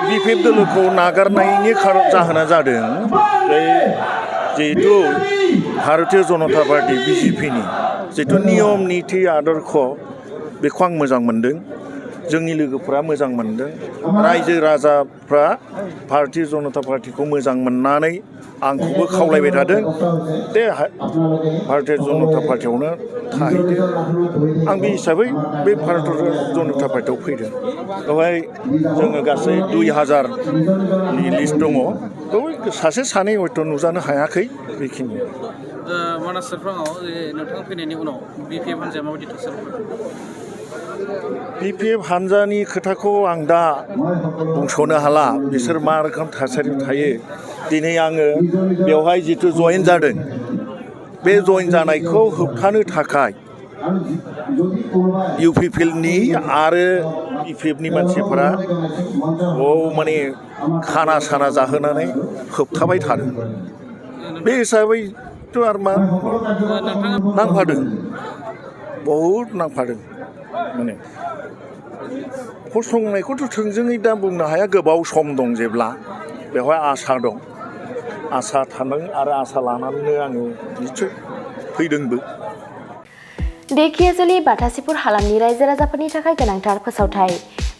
BPF दोलोखौ नागारनायनि जाहोना जादों जिहेतु भारतीय जनता पार्टी बिजेपिनि जिहेतु नियम निति आदर्श बेखौ आं मोजां मोनदों जोंनि लोगोफोरा मोजां मोनदों रायजो राजाफ्रा भारतीय जनता पार्टीखौ मोजां मोननानै आंखौबो खावलायबाय थादों दे भारतीय जनता पार्टीयावनो थाहैदो आं बे हिसाबै बे भारतीय जनता पार्टीयाव फैदों बेवहाय जोङो गासै 2000नि लिस्ट दङ बेवहाय सासे सानै हयथ' नुजानो हायाखै बेखिनि मानास सेरफाङाव नोंथाङा फैनायनि उनाव बिपिएफ हान्जाया माबायदि थासारि बिपिएफ हान्जानि खोथाखौ आं दा बुंस'नो हाला बिसोर मा रोखोम थासारियाव थायो दिनै आङो बेवहाय जिथु जयेन जादों बे जयेन जानायखौ होबथानो थाखाय इउपिपिएलनि आरो बिपिएफनि मानसिफोरा माने खाना साना जाहोनानै होबथाबाय थादों बे हिसाबैथ' आरो मा नांफादों बहुद नांफादों माने फसंनायखौथ' थोंजोङै दा बुंनो हाया गोबाव सम दं जेब्ला बेवहाय आसा दं आसा थादों आरो आसा लानानैनो आङो निस्सय फैदोंबो देखियाजुलि बाथासिपुर हालामनि रायजो राजाफोरनि थाखाय गोनांथार फोसावथाय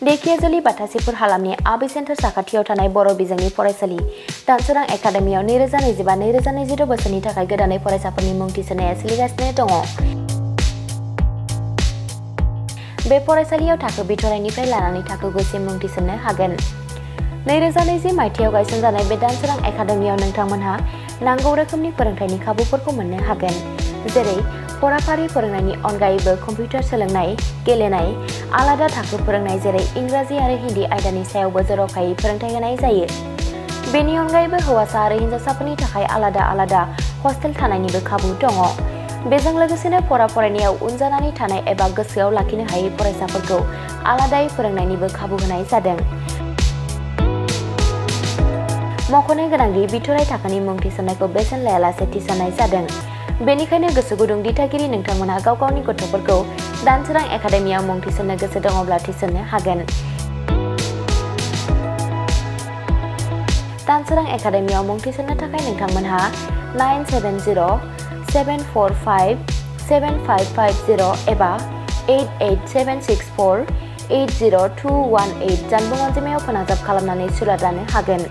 देखियाजुलि बाथासिपुर हालामनि आबि सेन्टार साखाथियाव थानाय बर' बिजोंनि फरायसालि दानसोरां एकाडेमियाव 2025-2026 बोसोरनि थाखाय गोदानै फरायसाफोरनि मुं थिसननाया सोलिगासिनो दङ बे फरायसालियाव थाखो बिथराइनिफ्राय लानानै थाखो 9सिम मुं थिसननो हागोन 2020 मायथाइयाव गायसनजानाय बे दानसोरां एकाडेमियाव नोंथांमोनहा नांगौ रोखोमनि फोरोंथायनि खाबुफोरखौ मोननो हागोन जेरै फराफारि फोरोंनायनि अनगायैबो कम्पिउटार सोलोंनाय गेलेनाय आलादा थाखो फोरोंनाय जेरै इंराजि आरो हिन्दी आयदानि सायावबो जर'खायै फोरोंथाय होनाय जायो बेनि अनगायैबो हौवासा आरो हिन्जावसाफोरनि थाखाय आलादा हस्टेल थानायनिबो खाबु दङ बेजों लोगोसेनो फरायनायाव उन जानानै थानाय एबा गोसोआव लाखिनो हायै फरायसाफोरखौ आलादायै फोरोंनायनिबो खाबु होनाय जादों मख'नो गोनांदि बिथराइ थाखोनि मुं थिसननायखौ बेसेन लायालासे थिसननाय जादों बेनिखायनो गोसो गुदुं दिथागिरि नोंथांमोनहा गाव गावनि गथ'फोरखौ दानसोरां एकाडेमियाव मुं थिसननो गोसो दङब्ला थिसननो हागोन दानसोरां एकाडेमियाव मुं थिसननो थाखाय नोंथांमोनहा 97074457550 एबा 88764802118 जानबुं अनजिमायाव फोनांजाब खालामनानै सुलाद लानो हागोन